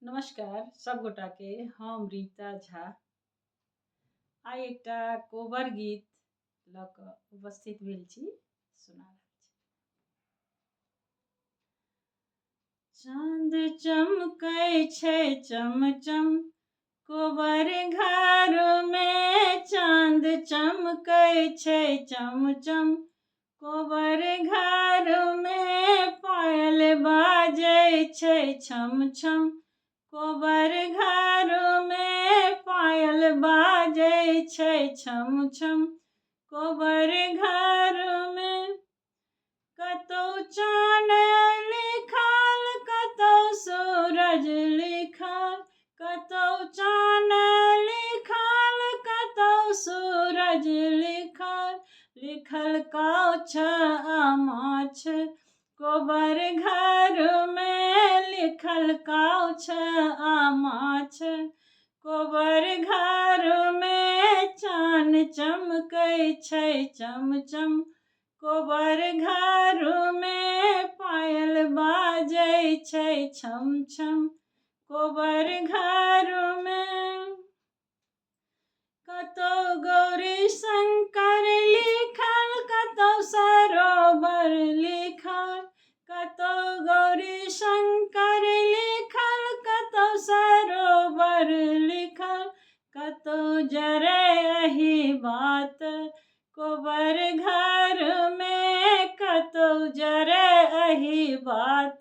नमस्कार सब गोटाके, हम रीता झा आइ एकटा कोबर गीत लऽ कऽ उपस्थित भेल छी, सुना रहल छी। चाँद चमकै छै चमचम कोबर घर में, चाँद चमकै छै चमचम कोबर घर में, पायल बाजै छै छम छम कोबर घर में, पायल बाजै छै छम छम कोबर घर में। कतौ चान लिखल कतौ सूरज लिखल, कतौ चान लिखल कतौ सूरज लिखल, लिखल कौछ आ माछ कोबर घर में, लिखल कौछ आ माछ कोबर घर में, चान चमकै छै चमचम कोबर घर में, पायल बाजै छै छम छम कोबर घर में। कतौ गौरी शंकर लिखल कतौ सरोवर लिखल, कतौ गौरी शंकर लिखल कतौ सरोवर लिखल, कतौ जरै अही बात कोबर घर में, कतौ जरै अही बात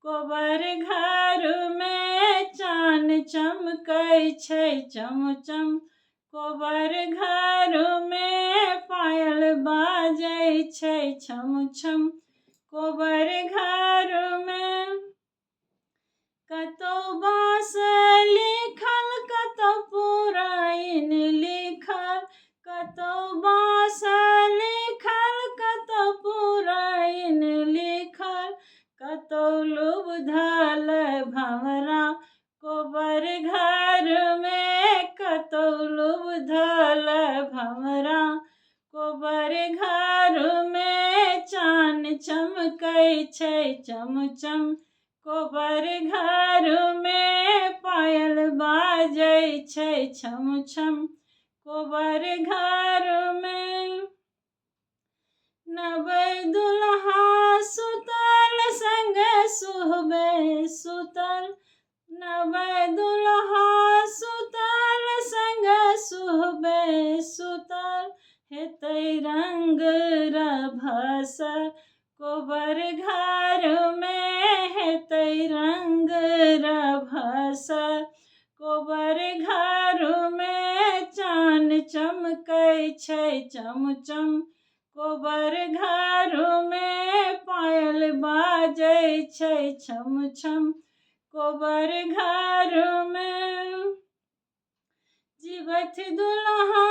कोबर घर में, चान चमकै छै चमचम कोबर घर में, पायल बाजै छै छम छम कोबर घर में। कतौ बाँस लिखल कतौ पुरैन लिखल, कतौ बाँस लिखल कतौ पुरैन लिखल, कतौ लुबधल भँवरा कोबर घर में, कतौ लुबधल भँवरा कोबर घर में, चान चमकै छै चमचम कोबर घर में, पायल बाजै छै छम छम कोबर घर में। नबै दुल्हा सुतल संग सुहबे सुतल, नबै दुल्हा सुतल संग सुहबे सुतल, हेतै रंग रभस कोबर घर में, हेतै रंग रभस कोबर घर में, चान चमकै छै चमचम कोबर घर में, पायल बाजै छै छम छम कोबर घर में। जीवथि दुल्हा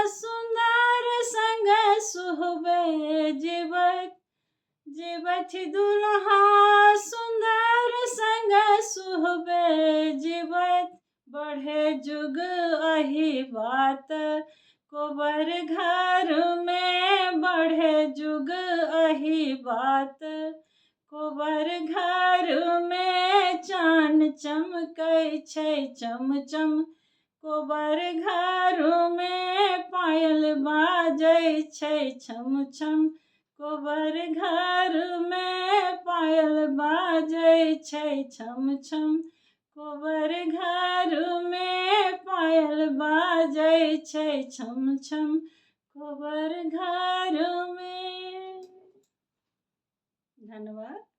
सुन्दर संग सुहबे जीवत, जीवथि दुल्हा सुन्दर संग सुहबे जीवत, बढ़े जुग अही बात कोबर घर में, बढ़े जुग अही बात कोबर घर में, चान चमकै छै चमचम कोबर घर में, पायल बाजै छै छम छम कोबर घर में, पायल बाजै छै छम छम कोबर घर में, पायल बाजै छै छम छम कोबर घर में। धन्यवाद।